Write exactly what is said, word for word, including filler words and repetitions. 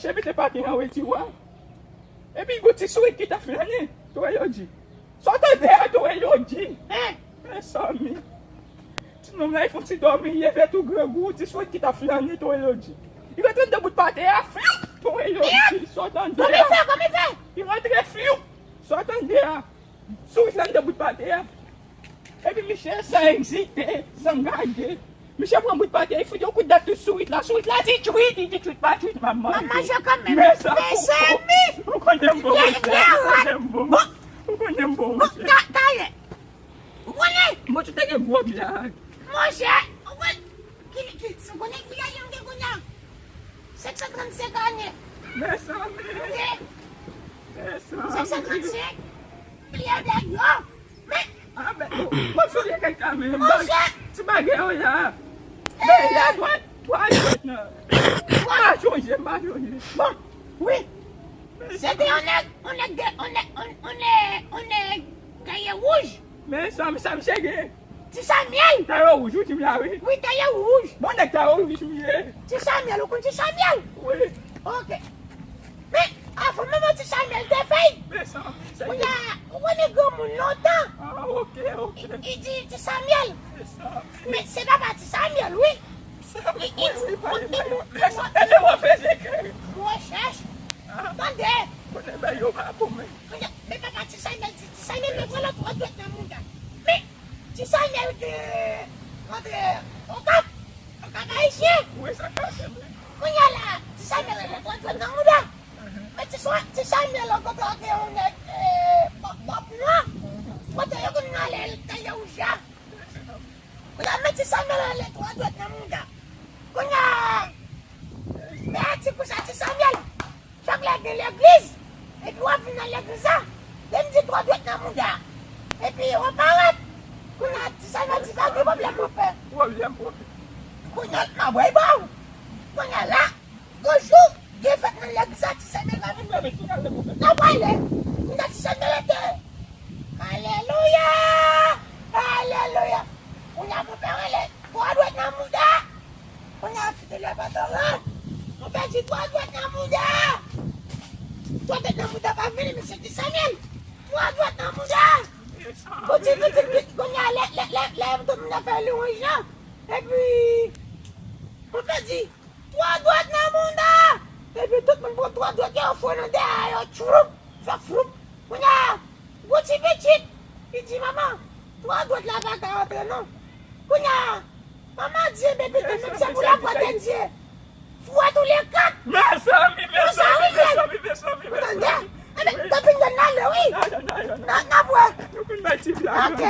Te mete pate an wè tiwa. Epi gon ti sourit ki t ap flannen. Tande yo di. Sa w tande a, tande yo di. Mezanmi. Ti nonm la, li fè yon ti dòmi, li leve tou grangou, ti sourit ki t ap flannen, tande yo di. Li rantre anndan bout pate a, fliup, tande yo di. Sa w tande a. Kòman l fè, kòman l fè? Li rantre fliup. Sa w tande a. Sourit la anndan bout pate a. Epi misye, san ezite, san gade, misye pran bout pate, li fout yon kout dat sou sourit la. Sourit la di tchwit, li di tchwit pa tchwit, manman. Manman, je kanmenm. Mezanmi. Ou konnen m bon, monchè. Ou konnen m bon. Bon, monchè. Ou konnen m bon, monchè. Ou konnen? Monchè, te gen gwo blag. Monchè, ou konnen, ki, ki, si w konnen ki laj m gen kounye a? Senk san trannsenk ane. Mezanmi. Wi. Mezanmi. Senk san trannsenk. Pliye blag yo. Men. Ah, men, bon, bon, sou lye kèk ta, men, monchè, ti bagay yo la. Men, la, twa, twa jwèt nan. M pa chonje, m pa chonje. Bon, wi. Se te yon nèg, yon nèg de, yon nèg, yon, yon nèg, yon nèg kaye wouj. Men sa, sa misye gen. Ti Samyèl. Kaye wouj, ou di m la, wi. Wi, kaye wouj. Bon, nèg kaye wouj, misye. Ti Samyèl, ou konn Ti Samyèl? Wi. Ok. Men, avan menm Ti Samyèl te fèy. Men sa, sa. Kounye a, ou konnen granmoun lontan. Ah, ok, ok. Li, li di Ti Samyèl. Men se papa Ti Samyèl, wi. Li, li di, wi, wi, pale, pale. Men sa, e te wè fè se kè. Rechèch. Ah. Tande. Konnen bagay yo pa bon, men. Kounye a, men papa Ti Samyèl di, Ti Samyèl te pran lòt twa dwèt nan mouda. Men, Ti Samyèl gen rantre Okap, Okap ayisyen. Wi, sa ka fèt, wi. Kounye a la, Ti Samyèl gen twa dwèt nan mouda. Men Ti Sa-, Ti Samyèl rankontre ak yon nèg, eh, bò, bò pon an. Kote yo konn ale kaye wouj la. Kounye a, men Ti Samyèl ale twa dwèt nan mouda. Kounye a, men a di konsa, Ti Samyèl, chak lè gen legliz, epi w ap vin nan legliz la, lè m di twa dwèt nan mouda, epi w ap parèt. Kounye a, Ti Samyèl di, pa gen pwoblèm, monpè. Pwoblèm, pwoblèm. Kounye a, m ap bay ba w. Kounye a la, gon jou, gen fèt nan legliz la, Ti Samyèl pa vin. N ap prale. Kounye a, Ti Samyèl rete. Alelouya! Alelouya! Kounye a, monpè rele, twa dwèt nan mouda. Kounye a, fidèl yo pa tande. Monpè di, twa dwèt nan mouda. Twa dwèt nan mouda pa vini, mesye Ti Samyèl. Twa dwèt nan mouda. Gon ti pitit, kounye a, lè, lè, lè, lè tout moun ap fè louwanj lan. Epi, monpè di, twa dwèt nan mouda. Epi tout moun pran twa dwèt yo, yo foure nan dèyè yo, tchwoup, fè floup. Kounye a, gon ti pitit, li di, manman, twa dwèt la pa ka antre non. Kounye a, manman di, enben, pitit, menm se pou lapòt de Dye. Fouwèt ou le kat. Mezanmi, mezanmi, mezanmi, mezanmi. Ou tande? Enben, tanpri, n ale, wi. N a, n a bwè. Nou konn bay ti blag. Ok.